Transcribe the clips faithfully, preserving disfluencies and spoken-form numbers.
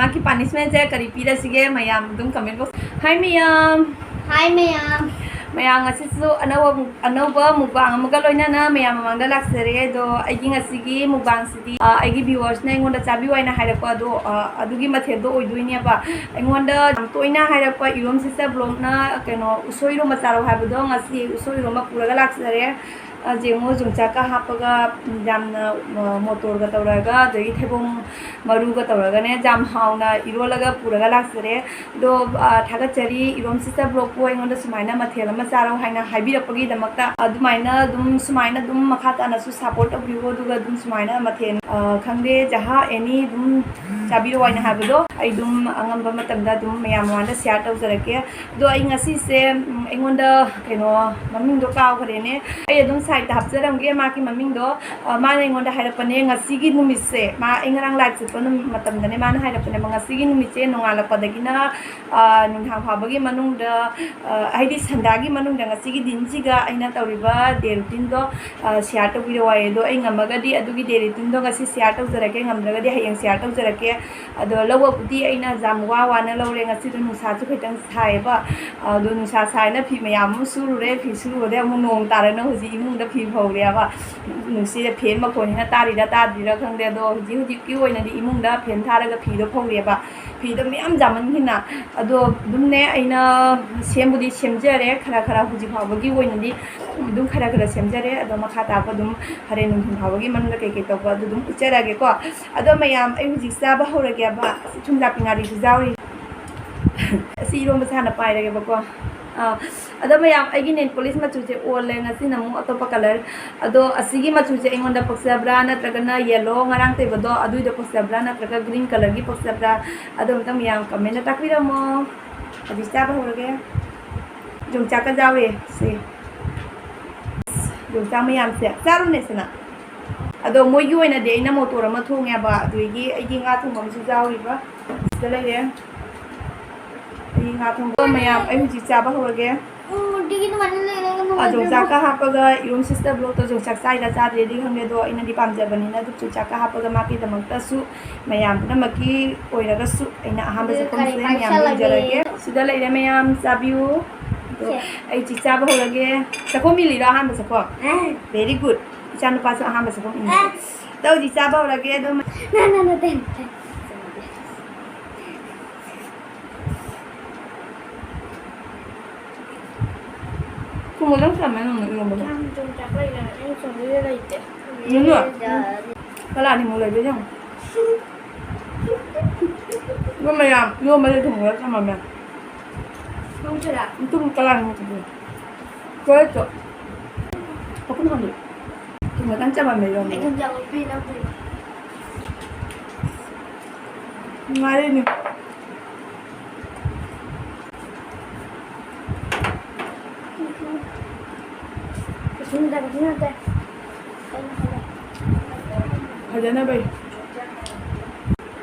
ꯃꯍꯥꯛꯀꯤ ꯄꯥꯅꯤꯁꯃꯦꯟꯁꯦ ꯀꯔꯤ ꯄꯤꯔꯁꯤꯒꯦ? ꯃꯌꯥꯝ ꯑꯗꯨꯝ ꯀꯃꯦꯟ ꯕꯣꯛꯁ꯫ ꯍꯥꯏ ꯃꯌꯥꯝ꯫ ꯍꯥꯏ ꯃꯌꯥꯝ꯫ ꯃꯌꯥꯝ, ꯉꯁꯤꯁꯨ ꯑꯅꯧꯕ ꯑꯅꯧꯕ ꯃꯨꯛꯕꯥꯡ ꯑꯃꯒ ꯂꯣꯏꯅꯅ ꯃꯌꯥꯝ ꯃꯃꯥꯡꯗ ꯂꯥꯛꯆꯔꯦ꯫ ꯑꯗꯣ ꯑꯩꯒꯤ ꯉꯁꯤꯒꯤ ꯃꯨꯛꯕꯥꯡꯁꯤꯗꯤ, ꯑ, ꯑꯩꯒꯤ ꯚ꯭ꯌꯨꯋꯔꯁꯅ ꯑꯩꯉꯣꯟꯗ ꯆꯥꯕꯤꯌꯨ ꯍꯥꯏꯅ ꯍꯥꯏꯔꯛꯄ ꯑꯗꯣ, ꯑ, ꯑꯗꯨꯒꯤ ꯃꯊꯦꯜꯗꯣ ꯑꯣꯏꯗꯣꯏꯅꯦꯕ꯫ ꯑꯩꯉꯣꯟꯗ ꯌꯥꯝ ꯇꯣꯏꯅ ꯍꯥꯏꯔꯛꯄ ꯏꯔꯣꯝ ꯁꯤꯁꯇꯔ ꯕ꯭ꯂꯣꯛꯅ ꯀꯩꯅꯣ ꯎꯁꯣꯏ ꯏꯔꯣꯝꯕ ꯆꯥꯔꯣ ꯍꯥꯏꯕꯗꯣ ꯉꯁꯤ ꯎꯁꯣꯏ ꯏꯔꯣꯝꯕ ꯄꯨꯔꯒ ꯂꯥꯛꯆꯔꯦ꯫ ꯑ, ꯌꯦꯡꯉꯣ, ꯌꯣꯡꯆꯥꯛꯀ ꯍꯥꯞꯄꯒ, ꯎꯝ, ꯌꯥꯝꯅ, ꯑ, ꯃꯣꯇꯣꯔꯒ ꯇꯧꯔꯒ, ꯑꯗꯒꯤ ꯊꯩꯕꯣꯡ ꯃꯔꯨꯒ ꯇꯧꯔꯒꯅꯦ, ꯌꯥꯝ ꯍꯥꯎꯅ ꯏꯔꯣꯜꯂꯒ ꯄꯨꯔꯒ ꯂꯥꯛꯆꯔꯦ꯫ ꯑꯗꯣ, ꯑ, ꯊꯥꯒꯠꯆꯔꯤ, ꯏꯔꯣꯝ ꯁꯤꯁꯇꯔ ꯕ꯭ꯂꯣꯛꯄꯨ ꯑꯩꯉꯣꯟꯗ ꯁꯨꯃꯥꯏꯅ ꯃꯊꯦꯜ ꯑꯃ ꯆꯥꯔꯣ ꯍꯥꯏꯅ ꯍꯥꯏꯕꯤꯔꯛꯄꯒꯤꯗꯃꯛꯇ꯫ ꯑꯗꯨꯃꯥꯏꯅ ꯑꯗꯨꯝ, ꯁꯨꯃꯥꯏꯅ ꯑꯗꯨꯝ ꯃꯈꯥ ꯇꯥꯅꯁꯨ ꯁꯞꯄꯣꯔꯠ ꯇꯧꯕꯤꯌꯨ, ꯑꯗꯨꯒ ꯑꯗꯨꯝ ꯁꯨꯃꯥꯏꯅ ꯃꯊꯦꯜ, ꯑ, ꯈꯪꯗꯦ, ꯖꯍꯥ, ꯑꯦꯅꯤ ꯑꯗꯨꯝ ꯆꯥꯕꯤꯔꯣ ꯍꯥꯏꯅ ꯍꯥꯏꯕꯗꯣ ꯑꯩ ꯑꯗꯨꯝ ꯑꯉꯝꯕ ꯃꯇꯝꯗ ꯑꯗꯨꯝ ꯃꯌꯥꯝ ꯃꯃꯥꯡꯗ ꯁꯤꯌꯥꯔ ꯇꯧꯖꯔꯛꯀꯦ꯫ ꯑꯗꯣ ꯑꯩ ꯉꯁꯤꯁꯦ, ꯎꯝ, ꯑꯩꯉꯣꯟꯗ ꯀꯩꯅꯣ, ꯃꯃꯤꯡꯗꯣ ꯀꯥꯎꯈ꯭ꯔꯦꯅꯦ꯫ ꯑꯩ ꯑꯗꯨꯝ ꯁꯥꯏꯠꯇ ꯍꯥꯞꯆꯔꯝꯒꯦ ꯃꯥꯒꯤ ꯃꯃꯤꯡꯗꯣ꯫ ꯑ, ꯃꯥꯅ ꯑꯩꯉꯣꯟꯗ ꯍꯥꯏꯔꯛꯄꯅꯦ, ꯉꯁꯤꯒꯤ ꯅꯨꯃꯤꯠꯁꯦ, ꯃꯥ, ꯑꯩ ꯉꯔꯥꯡ ꯂꯥꯏꯚ ꯆꯠꯄ ꯅꯨꯃꯤꯠ ꯃꯇꯝꯗꯅꯦ ꯃꯥꯅ ꯍꯥꯏꯔꯛꯄꯅꯦꯕ, "ꯉꯁꯤꯒꯤ ꯅꯨꯃꯤꯠꯁꯦ ꯅꯣꯡꯉꯥꯜꯂꯛꯄꯗꯒꯤꯅ, ꯑ, ꯅꯨꯡꯗꯥꯡ ꯐꯥꯎꯕꯒꯤ ꯃꯅꯨꯡꯗ, ꯑ, ꯍꯥꯏꯗꯤ ꯁꯟꯗꯥꯒꯤ ꯃꯅꯨꯡꯗ ꯉꯁꯤꯒꯤ ꯗꯤꯟꯁꯤꯒ ꯑꯩꯅ ꯇꯧꯔꯤꯕ ꯗꯦ ꯔꯨꯇꯤꯟꯗꯣ, ꯑ, ꯁꯤꯌꯥꯔ ꯇꯧꯕꯤꯔꯛꯑꯣ" ꯍꯥꯏꯌꯦ꯫ ꯑꯗꯣ ꯑꯩ ꯉꯝꯃꯒꯗꯤ ꯑꯗꯨꯒꯤ ꯗꯦ ꯔꯨꯇꯤꯟꯗꯣ ꯉꯁꯤ ꯁꯤꯌꯥꯔ ꯇꯧꯖꯔꯛꯀꯦ, ꯉꯝꯗ꯭ꯔꯒꯗꯤ ꯍꯌꯦꯡ ꯁꯤꯌꯥꯔ ꯇꯧꯖꯔꯛꯀꯦ꯫ ꯑꯗꯣ ꯂꯧꯕꯕꯨꯗꯤ ꯑꯩꯅ ꯌꯥꯝ ꯋꯥ ꯋꯥꯅ ꯂꯧꯔꯦ꯫ ꯉꯁꯤꯗꯣ ꯅꯨꯡꯁꯥꯁꯨ ꯈꯤꯇꯪ ꯁꯥꯏꯌꯦꯕ꯫ ꯑꯗꯣ ꯅꯨꯡꯁꯥ ꯁꯥꯏꯅ ꯐꯤ ꯃꯌꯥꯝ ꯑꯃ ꯁꯨꯔꯨꯔꯦ꯫ ꯐꯤ ꯁꯨꯔꯨꯕꯗꯩ ꯑꯃꯨꯛ ꯅꯣꯡ ꯇꯥꯔꯛꯅ ꯍꯧꯖꯤꯛ ꯏꯃꯨꯡꯗ ꯐꯤ ꯐꯧꯔꯦꯕ꯫ ꯅꯨꯡꯁꯤꯠ ꯐꯦꯟ ꯃꯈꯣꯟꯁꯤꯅ ꯇꯥꯔꯤꯔꯥ ꯇꯥꯗ꯭ꯔꯤꯔꯥ ꯈꯪꯗꯦ꯫ ꯑꯗꯣ ꯍꯧꯖꯤꯛ ꯍꯧꯖꯤꯛꯀꯤ ꯑꯣꯏꯅꯗꯤ ꯏꯃꯨꯡꯗ ꯐꯦꯟ ꯊꯥꯔꯒ ꯐꯤꯗꯣ ꯐꯧꯔꯦꯕ꯫ ꯐꯤꯗꯣ ꯃꯌꯥꯝ ꯌꯥꯝꯃꯟꯈꯤꯅ꯫ ꯑꯗꯣ ꯑꯗꯨꯝꯅꯦ ꯑꯩꯅ ꯁꯦꯝꯕꯨꯗꯤ ꯁꯦꯝꯖꯔꯦ ꯈꯔ ꯈꯔ, ꯍꯧꯖꯤꯛ ꯐꯥꯎꯕꯒꯤ ꯑꯣꯏꯅꯗꯤ ꯑꯗꯨꯝ ꯈꯔ ꯈꯔ ꯁꯦꯝꯖꯔꯦ꯫ ꯑꯗꯣ ꯃꯈꯥ ꯇꯥꯕ ꯑꯗꯨꯝ ꯍꯣꯔꯦꯟ ꯅꯨꯡꯊꯤꯜ ꯐꯥꯎꯕꯒꯤ ꯃꯅꯨꯡꯗ ꯀꯩꯀꯩ ꯇꯧꯕ ꯑꯗꯨ ꯑꯗꯨꯝ ꯎꯠꯆꯔꯛꯑꯒꯦꯀꯣ꯫ ꯑꯗꯣ ꯃꯌꯥꯝ, ꯑꯩ ꯍꯧꯖꯤꯛ ꯆꯥꯕ ꯍꯧꯔꯒꯦꯕ꯫ ꯑꯁꯤ ꯊꯨꯝꯖꯥꯛꯄꯤ ꯉꯥꯔꯤꯁꯨ ꯌꯥꯎꯔꯤ꯫ ꯑꯁꯤ ꯏꯔꯣꯝꯕꯁꯦ ꯍꯥꯟꯅ ꯄꯥꯏꯔꯒꯦꯕꯀꯣ꯫ ꯑꯥ, ꯑꯗꯣ ꯃꯌꯥꯝ, ꯑꯩꯒꯤ ꯅꯦꯜ ꯄꯣꯂꯤꯁ ꯃꯆꯨꯁꯦ ꯑꯣꯜꯂꯦ꯫ ꯉꯁꯤꯅ ꯑꯃꯨꯛ ꯑꯇꯣꯞꯄ ꯀꯂꯔ꯫ ꯑꯗꯣ ꯑꯁꯤꯒꯤ ꯃꯆꯨꯁꯦ ꯑꯩꯉꯣꯟꯗ ꯄꯛꯆꯕ꯭ꯔꯥ, ꯅꯠꯇ꯭ꯔꯒꯅ ꯌꯦꯜꯂꯣ ꯉꯔꯥꯡ ꯇꯩꯕꯗꯣ ꯑꯗꯨꯏꯗꯣ ꯄꯛꯆꯕ꯭ꯔꯥ, ꯅꯠꯇ꯭ꯔꯒ ꯒ꯭ꯔꯤꯟ ꯀꯂꯔꯒꯤ ꯄꯛꯆꯕ꯭ꯔꯥ? ꯑꯗꯣ ꯑꯝꯇꯪ ꯃꯌꯥꯝ ꯀꯃꯦꯟꯗ ꯇꯥꯛꯄꯤꯔꯝꯃꯣ꯫ ꯍꯧꯖꯤꯛ ꯆꯥꯕ ꯍꯧꯔꯒꯦ꯫ ꯌꯣꯡꯆꯥꯛꯀ ꯌꯥꯎꯔꯦ ꯁꯤ꯫ ꯌꯣꯡꯆꯥꯛ ꯃꯌꯥꯝꯁꯦ ꯆꯥꯔꯨꯅꯦ ꯁꯅꯥ꯫ ꯑꯗꯣ ꯃꯣꯏꯒꯤ ꯑꯣꯏꯅꯗꯤ ꯑꯩꯅ ꯃꯣꯇꯣꯔ ꯑꯃ ꯊꯣꯡꯉꯦꯕ, ꯑꯗꯨꯗꯒꯤ ꯑꯩꯒꯤ ꯉꯥ ꯊꯣꯡꯕ ꯑꯃꯁꯨ ꯌꯥꯎꯔꯤꯕ ꯁꯤꯗ ꯂꯩꯔꯦ꯫ ꯑꯩꯒꯤ ꯉꯥ ꯊꯣꯡꯕ ꯃꯌꯥꯝ ꯑꯩ ꯍꯧꯖꯤꯛ ꯆꯥꯕ ꯍꯧꯔꯒꯦ꯫ ꯑꯗꯨ ꯌꯣꯡꯆꯥꯛꯀ ꯍꯥꯞꯄꯒ ꯏꯔꯨꯝ sister vlogꯇꯁꯨ ꯌꯣꯡꯆꯥꯛ ꯆꯥꯏꯔꯥ ꯆꯥꯗ꯭ꯔꯦꯗꯤ ꯈꯪꯗꯦ, ꯑꯗꯣ ꯑꯩꯅꯗꯤ ꯄꯥꯝꯖꯕꯅꯤꯅ ꯑꯗꯨꯝ ꯌꯣꯡꯆꯥꯛꯀ ꯍꯥꯞꯄꯒ ꯃꯥꯒꯤꯗꯃꯛꯇꯁꯨ ꯃꯌꯥꯝ ꯄꯨꯝꯅꯃꯛꯀꯤ ꯑꯣꯏꯔꯒꯁꯨ ꯑꯩꯅ ꯑꯍꯥꯟꯕ ꯑꯗꯨ ꯆꯥꯛꯈꯨꯝꯁꯦ ꯀꯔꯤ ꯃꯌꯥꯝ ꯄꯥꯏꯁꯜꯂꯒꯦ? ꯌꯦꯡꯖꯔꯒꯦ꯫ ꯁꯤꯗ ꯂꯩꯔꯦ ꯃꯌꯥꯝ, ꯆꯥꯕꯤꯌꯨ꯫ ꯑꯗꯣ ꯁꯦ꯫ ꯑꯩ ꯆꯤꯛ ꯆꯥꯕ ꯍꯧꯔꯒꯦ꯫ ꯆꯥꯛꯈꯨꯝ ꯏꯜꯂꯤꯔꯣ ꯑꯍꯥꯟꯕ ꯆꯥꯛꯈꯨꯝ? ꯑꯥ꯫ Very good꯫ ꯏꯆꯥꯅꯨꯄꯥꯁꯨ ꯑꯍꯥꯟꯕ ꯆꯥꯛꯈꯨꯝ ꯏꯜꯂꯤ꯫ ꯑꯥ꯫ ꯇꯧꯗꯤ ꯆꯥꯕ ꯍꯧꯔꯒꯦ ꯑꯗꯣ꯫ ꯅ, ꯅ, ꯅ, ꯇꯦꯟ, ꯇꯦꯟ꯫ ꯊꯨꯝ ꯈꯤꯇꯪ ꯆꯝꯃꯦ ꯅꯪꯅ ꯏꯔꯣꯝꯕꯗꯣ꯫ ꯌꯥꯝ ꯊꯨꯝ ꯆꯥꯛꯄ ꯂꯩꯇꯦ꯫ ꯑꯩ ꯊꯨꯝꯗꯨꯗ ꯂꯩꯇꯦ꯫ ꯅꯨꯅꯨ, ꯎꯝ꯫ ꯀꯂꯥꯅꯤ ꯃꯨꯛ ꯂꯩꯕ ꯌꯦꯡꯉꯨ꯫ ꯑꯗꯨ ꯃꯌꯥꯝ ꯏꯔꯣꯝꯕꯁꯦ ꯊꯨꯝ ꯈꯔ ꯆꯝꯃꯝꯃꯦ꯫ ꯊꯨꯝ ꯈꯔ? ꯊꯨꯝ ꯀꯂꯥꯅꯤ ꯃꯨꯛ ꯂꯩ꯫ ꯍꯣꯏ, ꯆꯣ꯫ ꯃꯈꯨꯝ ꯍꯥꯡꯗꯣꯛꯑꯣ꯫ ꯊꯨꯝ ꯈꯤꯇꯪ ꯆꯝꯃꯝꯃꯦ ꯏꯔꯣꯝꯕꯗꯣ꯫ ꯑꯩ ꯊꯨꯝ ꯆꯥꯕ ꯄꯦꯜꯂꯕꯅꯦ꯫ ꯅꯨꯡꯉꯥꯏꯔꯦꯅꯦ꯫ ꯐꯖꯅ ꯚꯥꯏ꯫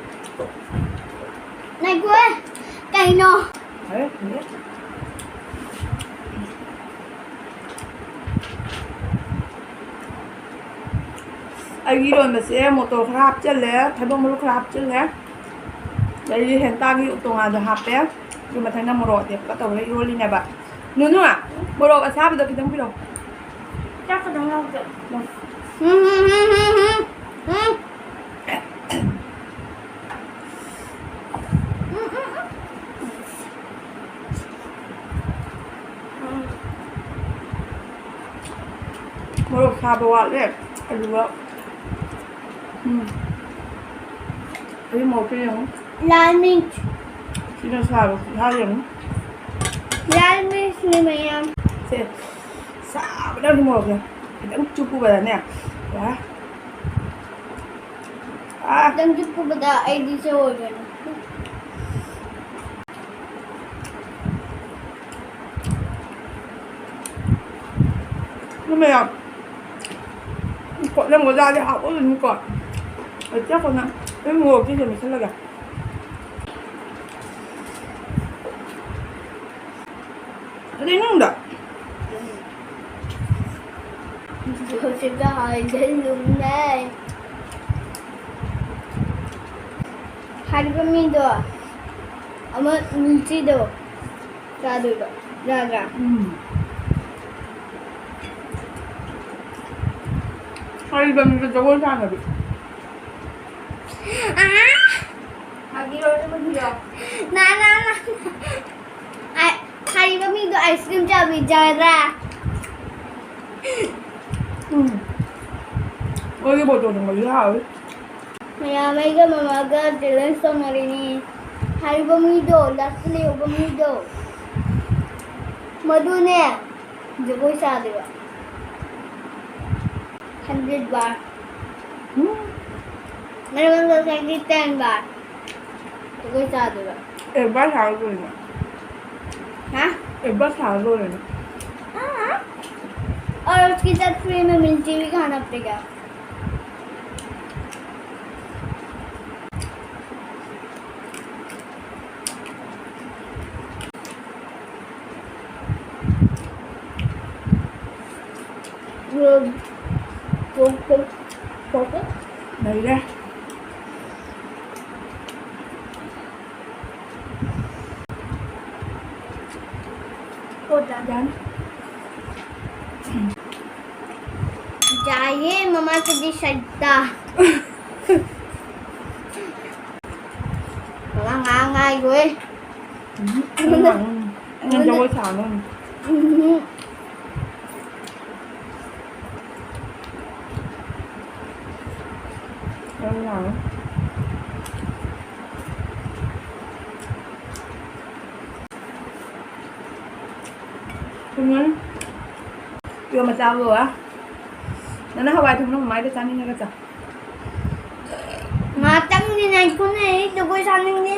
ꯉꯥꯏꯈꯣꯍꯦ꯫ ꯀꯩꯅꯣ? ꯐꯔꯦ, ꯐꯔꯦ꯫ ꯑꯩꯒꯤ ꯏꯔꯣꯟꯕꯁꯦ ꯃꯣꯇꯣꯔ ꯈꯔ ꯍꯥꯞꯆꯜꯂꯦ, ꯊꯩꯕꯣꯡ ꯃꯔꯨ ꯈꯔ ꯍꯥꯞꯆꯜꯂꯦ, ꯑꯗꯩꯗꯤ ꯍꯦꯟꯇꯥꯒꯤ ꯇꯣꯉꯥꯟꯗ ꯍꯥꯞꯄꯦ꯫ ꯑꯗꯨ ꯃꯊꯪꯅ ꯃꯣꯔꯣꯛ ꯑꯇꯦꯛꯄꯒ ꯇꯧꯔꯒ ꯏꯔꯣꯜꯂꯤꯅꯦꯕ꯫ ꯅꯨꯅꯨ, ꯃꯣꯔꯣꯛ ꯑꯁꯥꯕꯗꯣ ꯈꯤꯇꯪ ꯄꯤꯔꯛꯑꯣ꯫ ꯆꯥꯛ ꯈꯤꯇꯪ ꯌꯥꯎꯗꯦ꯫ ꯎꯝ, ꯎꯝ, ꯎꯝ, ꯎꯝ, ꯎꯝ, ꯎꯝ꯫ ꯎꯝ, ꯎꯝ, ꯎꯝ꯫ ꯎꯝ꯫ ꯃꯣꯔꯣꯛ ꯁꯥꯕ ꯋꯥꯠꯂꯦ꯫ ꯑꯗꯨꯒ, ꯎꯝ꯫ ꯑꯗꯨ ꯃꯣꯔꯣꯛꯇꯣ ꯌꯦꯡꯉꯨ꯫ ꯂꯥꯜ ꯃꯤꯔꯆ꯫ ꯁꯤꯅ ꯁꯥꯕ ꯈꯨꯠꯁꯥ ꯌꯦꯡꯉꯨ꯫ ꯂꯥꯜ ꯃꯤꯔꯆꯅꯦ ꯃꯌꯥꯝ꯫ ꯁꯦ, ꯁꯥꯕꯗ ꯃꯣꯔꯣꯛꯁꯦ ꯈꯤꯇꯪ ꯆꯨꯞꯄꯨꯕꯗꯅꯦ, ꯌꯥꯔꯦ꯫ ꯑꯥ꯫ ꯈꯤꯇꯪ ꯆꯨꯞꯄꯨꯕꯗ ꯑꯩꯗꯤ ꯁꯦ ꯑꯣꯏꯗꯣꯏꯅꯦ꯫ ꯑꯗꯨ ꯃꯌꯥꯝ, ꯀꯣꯠꯂꯝꯕ ꯖꯥꯔꯗꯤ ꯍꯥꯞꯄꯨꯔꯅꯨꯀꯣ꯫ ꯑꯗꯨ ꯆꯥꯛ ꯀꯣꯟꯅ ꯑꯗꯨꯝ ꯃꯣꯔꯣꯛꯁꯦ ꯁꯤꯗ ꯃꯦꯠꯁꯜꯂꯒ꯫ ꯑꯗꯨ ꯏꯃꯨꯡꯗ ꯁꯤꯗ ꯍꯥꯏꯖꯜꯂꯨꯅꯦ꯫ ꯍꯥꯏꯔꯤꯕ ꯃꯤꯗꯣ ꯑꯃ ꯃꯤꯜꯆꯤꯗꯣ ꯆꯥꯗꯣꯏꯕ꯫ ꯌꯥꯗ꯭ꯔꯥ? ꯎꯝ꯫ ꯍꯥꯏꯔꯤꯕ ꯃꯤꯗꯣ ꯖꯒꯣꯏ ꯁꯥꯟꯅꯕꯤ꯫ ꯑꯥ! ꯐꯥꯒꯤꯔꯣ, ꯐꯥꯒꯤꯔꯣ? ꯅꯥ, ꯅꯥ, ꯅꯥ꯫ ꯑꯥꯏ-, ꯍꯥꯏꯔꯤꯕ ꯃꯤꯗꯣ ice cream ꯆꯥꯕꯤ ꯖꯥꯠꯂꯥ? ꯎꯝ꯫ ꯃꯣꯏꯒꯤ ꯕꯣꯇꯣꯟ ꯊꯝꯕꯁꯨ ꯍꯥꯎꯋꯤ꯫ ꯃꯌꯥꯝ ꯑꯩꯒ ꯃꯃꯥꯒ challenge ꯇꯧꯅꯔꯤꯅꯤ꯫ ꯍꯥꯏꯔꯤꯕ ꯃꯤꯗꯣ, last ꯂꯩꯍꯧꯕ ꯃꯤꯗꯣ, ꯃꯗꯨꯅꯦ ꯖꯒꯣꯏ ꯁꯥꯗꯣꯏꯕ꯫ Hundred bar꯫ ꯎꯝ꯫ ꯃꯔꯝ ꯃꯣꯛꯄ ꯁꯛꯇꯤ ten bar꯫ ꯖꯒꯣꯏ ꯁꯥꯗꯣꯏꯕ꯫ Advance ꯁꯥꯔ ꯂꯣꯏꯔꯦ꯫ ꯍꯥ? Advance ꯁꯥꯔ ꯂꯣꯏꯔꯦ꯫ हाँ। और उसके साथ free में मिर्ची भी खाना पड़ेगा। ꯅꯩꯔꯦ꯫ ꯌꯥꯅꯤ꯫ ꯌꯥꯏꯌꯦ, ꯃꯃꯥ ꯁꯤꯗꯤ ꯁꯛꯇ꯫ ꯃꯃꯥ ꯉꯥꯡ ꯉꯥꯏꯈꯣꯍꯦ꯫ ꯎꯝ, ꯅꯪ ꯉꯥꯡꯉꯨꯅꯨ꯫ ꯅꯪ ꯖꯒꯣꯏ ꯁꯥꯅꯨ꯫ ꯎꯝ꯫ ꯅꯪ ꯉꯥꯡꯉꯨ꯫ ꯊꯨꯝ ꯌꯣꯝ-, ꯌꯣꯝꯃ ꯆꯥꯕ ꯂꯣꯏꯔꯦ꯫ ꯅꯪꯅ ꯍꯋꯥꯏ ꯊꯣꯡꯕ ꯃꯃꯥꯏꯗ ꯆꯥꯅꯤꯡꯉꯒ ꯆꯥ꯫ ꯉꯥꯛꯇꯪꯗꯤ ꯉꯥꯏꯈꯣꯅꯦ, ꯑꯩ ꯖꯒꯣꯏ ꯁꯥꯅꯤꯡꯗꯦ꯫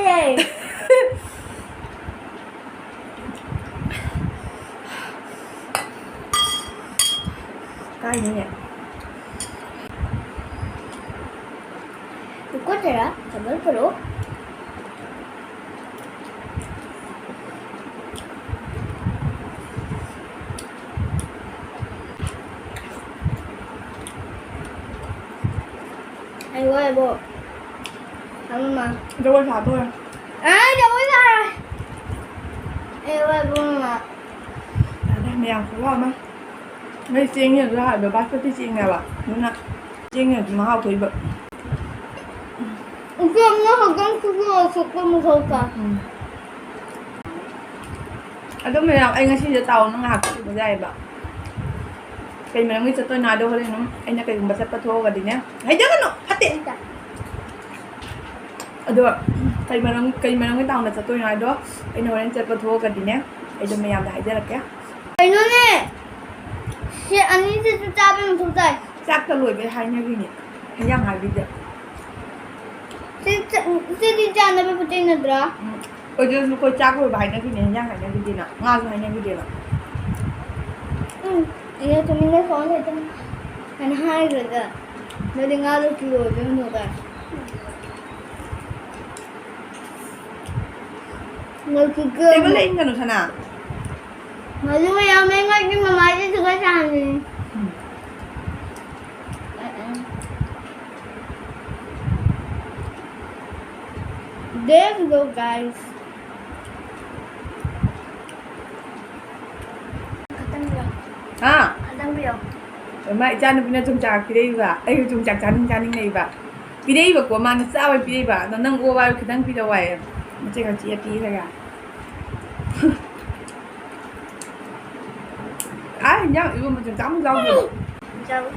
ꯀꯥꯏꯅꯤꯅꯦ? ꯔꯨꯀꯣ ꯖꯔꯥ, ꯁꯕꯔ ꯀꯔꯣ꯫ ꯕꯣ꯫ ꯑꯃ꯫ ꯖꯒꯣꯏ ꯁꯥꯗꯣꯔꯦ꯫ ꯑꯦ, ꯖꯒꯣꯏ ꯁꯥꯔꯣꯏ꯫ ꯑꯦ, ꯋꯥꯏ ꯏꯕꯨꯡꯉꯣ꯫ ꯌꯥꯗꯦ, ꯃꯌꯥꯝ ꯈꯨꯋꯥ ꯑꯃ꯫ ꯅꯣꯏ ꯆꯦꯡ ꯌꯦꯟꯁꯨ ꯍꯥꯏꯕ, ꯕꯥꯁꯃꯇꯤ ꯆꯦꯡꯅꯦꯕ꯫ ꯑꯗꯨꯅ ꯆꯦꯡ ꯌꯦꯟꯁꯨ ꯃꯍꯥꯎ ꯊꯣꯛꯏꯕ꯫ ꯏꯆꯦ, ꯅꯪ ꯍꯧꯖꯤꯛ ꯁꯤꯁꯨ ꯂꯧꯊꯣꯛꯄ ꯃꯊꯧ ꯇꯥꯏ꯫ ꯎꯝ꯫ ꯑꯗꯨ ꯃꯌꯥꯝ, ꯑꯩ ꯉꯁꯤꯁꯦ ꯇꯥꯎꯅ ꯉꯥꯏꯍꯥꯛ ꯆꯠꯂꯨꯕ ꯌꯥꯏꯑꯕ꯫ ꯀꯩ ꯃꯔꯝꯒꯤ ꯆꯠꯇꯣꯏꯅꯣ ꯍꯥꯏꯗꯣ ꯍꯣꯔꯦꯟ ꯑꯗꯨꯝ ꯑꯩꯅ ꯀꯩꯒꯨꯝꯕ ꯆꯠꯄ ꯊꯣꯛꯑꯒꯗꯤꯅꯦ꯫ ꯍꯥꯏꯖꯒꯅꯨ! ꯐꯠꯇꯦ! ꯑꯗꯣ ꯀꯩ ꯃꯔꯝ, ꯀꯩ ꯃꯔꯝꯒꯤ ꯇꯥꯎꯅ ꯆꯠꯇꯣꯏꯅꯣ ꯍꯥꯏꯗꯣ ꯑꯩꯅ ꯍꯣꯔꯦꯟ ꯆꯠꯄ ꯊꯣꯛꯑꯒꯗꯤꯅꯦ, ꯑꯩ ꯑꯗꯨꯝ ꯃꯌꯥꯝꯗ ꯍꯥꯏꯖꯔꯛꯀꯦ꯫ ꯀꯩꯅꯣꯅꯦ? ꯁꯤ ꯑꯅꯤꯁꯤꯁꯨ ꯆꯥꯕ ꯃꯊꯧ ꯇꯥꯏ꯫ ꯆꯥꯛꯇ ꯂꯣꯏꯕꯩ ꯍꯥꯏꯅꯔꯤꯅꯦ, ꯍꯤꯟꯖꯥꯡ ꯍꯥꯏꯕꯤꯗꯦ꯫ ꯁꯤ ꯆ-, ꯁꯤꯗꯤ ꯆꯥꯅꯕ ꯄꯣꯠ ꯆꯩ ꯅꯠꯇ꯭ꯔꯥ? ꯎꯝ꯫ ꯑꯣꯏꯗ꯭ꯔꯁꯨ ꯑꯩꯈꯣꯏ ꯆꯥꯛ ꯂꯣꯏꯕ ꯍꯥꯏꯅꯈꯤꯅꯦ, ꯍꯤꯟꯖꯥꯡ ꯍꯥꯏꯅꯈꯤꯗꯦꯅ, ꯉꯥꯁꯨ ꯍꯥꯏꯅꯈꯤꯗꯦꯅ꯫ ꯎꯝ, ꯑꯩꯅ ꯇꯨꯃꯤꯟꯅ ꯁꯣꯝ ꯂꯩꯇꯅ ꯍꯥꯏꯅ ꯍꯥꯏꯈ꯭ꯔꯒ, ꯅꯣꯏꯗꯤ ꯉꯥꯗꯣ ꯀꯤꯂꯣ ꯑꯣꯏꯕꯩ ꯃꯊꯧ ꯇꯥꯏ꯫ ꯇꯦꯕꯜꯗ ꯏꯟꯒꯅꯨ, ꯁꯅꯥ꯫ ꯃꯗꯨ ꯃꯌꯥꯝ ꯂꯩꯉꯣꯏꯒꯤ ꯃꯃꯥꯏꯗ ꯁꯨꯒꯥꯏ ꯁꯥꯍꯟꯕꯅꯤ꯫ ꯎꯝ꯫ There you go, guys. ꯈꯇꯪ ꯄꯤꯔꯛꯑꯣ꯫ ꯍꯥ? ꯈꯇꯪ ꯄꯤꯔꯛꯑꯣ꯫ ꯏꯃꯥ, ꯏꯆꯥꯅꯨꯄꯤꯅ ꯌꯣꯡꯆꯥꯛ ꯄꯤꯔꯛꯏꯕ꯫ ꯑꯩꯁꯨ ꯌꯣꯡꯆꯥꯛ ꯆꯥꯅꯤꯡ ꯆꯥꯅꯤꯡ ꯂꯩꯕ꯫ ꯄꯤꯔꯛꯏꯕꯀꯣ, ꯃꯥꯅ ꯆꯥꯕ ꯄꯤꯔꯛꯏꯕ꯫ ꯑꯗꯣ ꯅꯪ ꯑꯣ ꯍꯥꯏꯌꯨ, ꯈꯤꯇꯪ ꯄꯤꯔꯛꯑꯣ ꯍꯥꯏꯌꯦ꯫ ꯃꯆꯦꯠ ꯃꯆꯦꯠ ꯄꯤꯈ꯭ꯔꯒ꯫ ꯑꯥ, ꯏꯟꯖꯥꯡ ꯏꯔꯣꯟꯕ ꯌꯣꯡꯆꯥꯛ ꯑꯃꯨꯛ ꯌꯥꯎꯗ꯭ꯔꯤꯕꯣ? ꯌꯥꯎꯏ꯫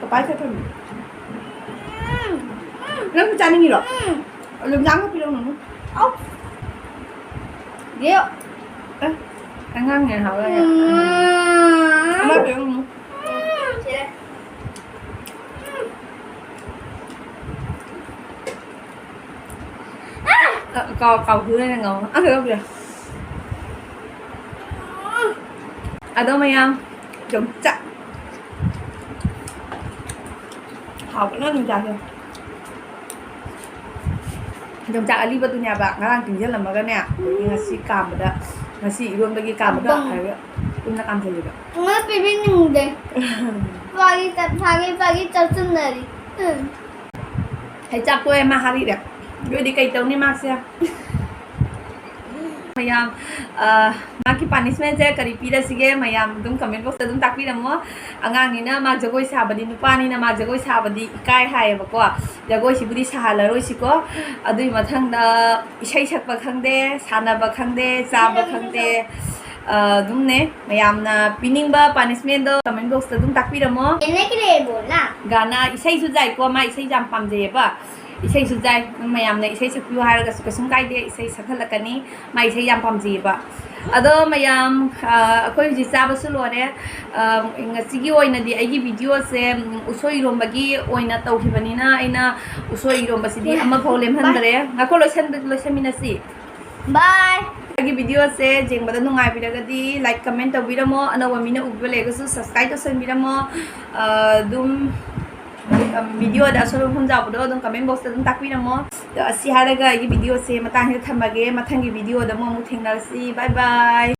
ꯄꯄꯥ ꯆꯠꯈ꯭ꯔꯕꯅꯦ꯫ ꯎꯝ꯫ ꯅꯪꯁꯨ ꯆꯥꯅꯤꯡꯉꯤꯔꯣ? ꯎꯝ꯫ ꯑꯗꯨꯝ ꯆꯥꯡꯅ ꯄꯤꯔꯛꯎꯅꯨ꯫ ꯑꯧ꯫ ꯌꯦ꯫ ꯑꯦ, ꯑꯉꯥꯡꯅꯦ ꯍꯥꯏꯕ ꯌꯥꯏ꯫ ꯎꯝ꯫ ꯑꯃ ꯄꯤꯔꯛꯎꯅꯨ꯫ ꯎꯝ꯫ ꯁꯤꯔꯦ꯫ ꯑ, ꯀꯥꯎ-, ꯀꯥꯎꯊꯣꯛꯑꯦ ꯉꯥꯎ-, ꯑ, ꯀꯩꯅꯣ ꯄꯤꯔꯛꯑꯣ꯫ ꯑꯗꯣ ꯃꯌꯥꯝ, ꯌꯣꯡꯆꯥꯛ꯫ ꯍꯥꯎꯕꯅ ꯑꯗꯨꯝ ꯆꯥꯁꯦ꯫ ꯌꯣꯡꯆꯥꯛ ꯑꯂꯤꯕꯗꯨꯅꯦꯕ ꯉꯔꯥꯡ ꯇꯤꯡꯁꯤꯜꯂꯝꯃꯒꯅꯦ, ꯑꯗꯒꯤ ꯉꯁꯤ ꯀꯥꯝꯕꯗ, ꯉꯁꯤ ꯏꯔꯣꯟꯕꯒꯤ ꯀꯥꯝꯕꯗ ꯕꯪ꯫ ꯍꯥꯏꯔꯒ ꯄꯨꯟꯅ ꯀꯥꯝꯁꯤꯜꯂꯤꯕ꯫ ꯃꯣꯏ ꯄꯤꯕꯤꯅꯤꯡꯗꯦ꯫ ꯐꯥꯒꯤ ꯇ-, ꯐꯥꯒꯤ, ꯐꯥꯒꯤ ꯇꯧꯁꯤꯟꯅꯔꯤ꯫ ꯎꯝ꯫ ꯑꯩ ꯆꯥꯛ ꯇꯣꯛꯑꯦ, ꯃꯥ ꯍꯥꯔꯤꯔꯦ꯫ ꯑꯗꯨꯗꯤ ꯀꯩ ꯇꯧꯅꯤ ꯃꯥꯁꯦ? ꯃꯌꯥꯝ, ꯑ, ꯃꯥꯒꯤ punishment ꯁꯦ ꯀꯔꯤ ꯄꯤꯔꯁꯤꯒꯦ? ꯃꯌꯥꯝ ꯑꯗꯨꯝ comment box ꯇ ꯑꯗꯨꯝ ꯇꯥꯛꯄꯤꯔꯝꯃꯣ꯫ ꯑꯉꯥꯡꯅꯤꯅ ꯃꯥ ꯖꯒꯣꯏ ꯁꯥꯕꯗꯤ, ꯅꯨꯄꯥꯅꯤꯅ ꯃꯥ ꯖꯒꯣꯏ ꯁꯥꯕꯗꯤ ꯏꯀꯥꯏ ꯍꯥꯏꯌꯦꯕꯀꯣ꯫ ꯖꯒꯣꯏꯁꯤꯕꯨꯗꯤ ꯁꯥꯍꯜꯂꯔꯣꯏꯁꯤꯀꯣ꯫ ꯑꯗꯨꯒꯤ ꯃꯊꯪꯗ ꯏꯁꯩ ꯁꯛꯄ ꯈꯪꯗꯦ, ꯁꯥꯟꯅꯕ ꯈꯪꯗꯦ, ꯆꯥꯕ ꯈꯪꯗꯦ꯫ ꯑ, ꯑꯗꯨꯝꯅꯦ, ꯃꯌꯥꯝꯅ ꯄꯤꯅꯤꯡꯕ punishment ꯗꯣ comment box ꯇ ꯑꯗꯨꯝ ꯇꯥꯛꯄꯤꯔꯝꯃꯣ꯫ ꯒꯥꯅ ꯏꯁꯩꯁꯨ ꯌꯥꯏꯀꯣ, ꯃꯥ ꯏꯁꯩ ꯌꯥꯝ ꯄꯥꯝꯖꯩꯌꯦꯕ꯫ ꯏꯁꯩꯁꯨ ꯌꯥꯏ, ꯃꯌꯥꯝꯅ ꯏꯁꯩ ꯁꯛꯄꯤꯌꯨ ꯍꯥꯏꯔꯒꯁꯨ ꯀꯩꯁꯨꯝ ꯀꯥꯏꯗꯦ, ꯏꯁꯩ ꯁꯛꯍꯜꯂꯛꯀꯅꯤ꯫ ꯃꯥ ꯏꯁꯩ ꯌꯥꯝ ꯄꯥꯝꯖꯩꯌꯦꯕ꯫ ꯑꯗꯣ ꯃꯌꯥꯝ, ꯑ, ꯑꯩꯈꯣꯏ ꯍꯧꯖꯤꯛ ꯆꯥꯕꯁꯨ ꯂꯣꯏꯔꯦ꯫ ꯑ, ꯉꯁꯤꯒꯤ ꯑꯣꯏꯅꯗꯤ ꯑꯩꯒꯤ video ꯁꯦ, ꯎꯝ, ꯎꯁꯣꯏ ꯏꯔꯣꯝꯕꯒꯤ ꯑꯣꯏꯅ ꯇꯧꯈꯤꯕꯅꯤꯅ ꯑꯩꯅ ꯎꯁꯣꯏ ꯏꯔꯣꯝꯕꯁꯤꯗꯤ ꯑꯃꯐꯥꯎ ꯂꯦꯝꯍꯟꯗ꯭ꯔꯦ꯫ ꯉꯥꯏꯈꯣ, ꯂꯣꯏꯁꯟ-, ꯂꯣꯏꯁꯟꯃꯤꯟꯅꯁꯤ꯫ Bye꯫ ꯑꯩꯒꯤ video ꯁꯦ ꯌꯦꯡꯕꯗ ꯅꯨꯡꯉꯥꯏꯕꯤꯔꯒꯗꯤ like, comment ꯇꯧꯕꯤꯔꯝꯃꯣ꯫ ꯑꯅꯧꯕ ꯃꯤꯅ ꯎꯕꯤꯕ ꯂꯩꯔꯒꯁꯨ subscribe ꯇꯧꯁꯟꯕꯤꯔꯝꯃꯣ꯫ ꯑ, ꯑꯗꯨꯝ, ꯎꯝ, video ꯗ ꯑꯁꯣꯏꯕ ꯃꯐꯝ ꯌꯥꯎꯕꯗꯣ ꯑꯗꯨꯝ comment box ꯇ ꯑꯗꯨꯝ ꯇꯥꯛꯄꯤꯔꯝꯃꯣ꯫ ꯑꯗꯣ ꯑꯁꯤ ꯍꯥꯏꯔꯒ ꯑꯩꯒꯤ video ꯁꯦ ꯃꯇꯥꯡꯁꯤꯗ ꯊꯝꯃꯒꯦ꯫ ꯃꯊꯪꯒꯤ video ꯗ ꯑꯃꯨꯛ, ꯑꯃꯨꯛ ꯊꯦꯡꯅꯔꯁꯤ꯫ Bye bye꯫